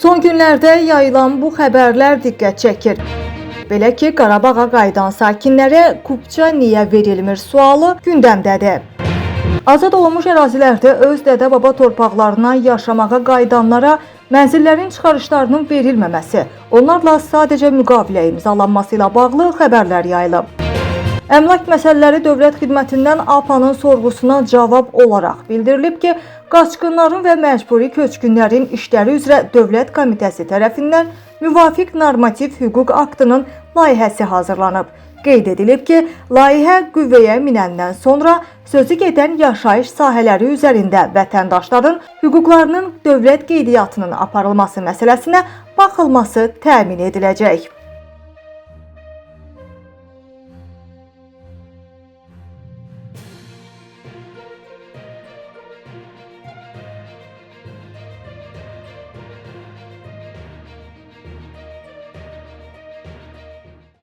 Son günlərdə yayılan bu xəbərlər diqqət çəkir. Belə ki, Qarabağa qayıdan sakinlərə kupça niyə verilmir sualı gündəmdədir. Azad olunmuş ərazilərdə öz dədə-baba torpaqlarına yaşamağa qayıdanlara mənzillərin çıxarışlarının verilməməsi, onlarla sadəcə müqavilə imzalanması ilə bağlı xəbərlər yayılıb. Əmlak Məsələləri Dövlət Xidmətindən APA-nın sorğusuna cavab olaraq bildirilib ki, qaçqınların və məcburi köçkünlərin işləri üzrə Dövlət Komitəsi tərəfindən müvafiq normativ hüquq aktının layihəsi hazırlanıb. Qeyd edilib ki, layihə qüvvəyə minəndən sonra sözü gedən yaşayış sahələri üzərində vətəndaşların hüquqlarının dövlət qeydiyyatının aparılması məsələsinə baxılması təmin ediləcək.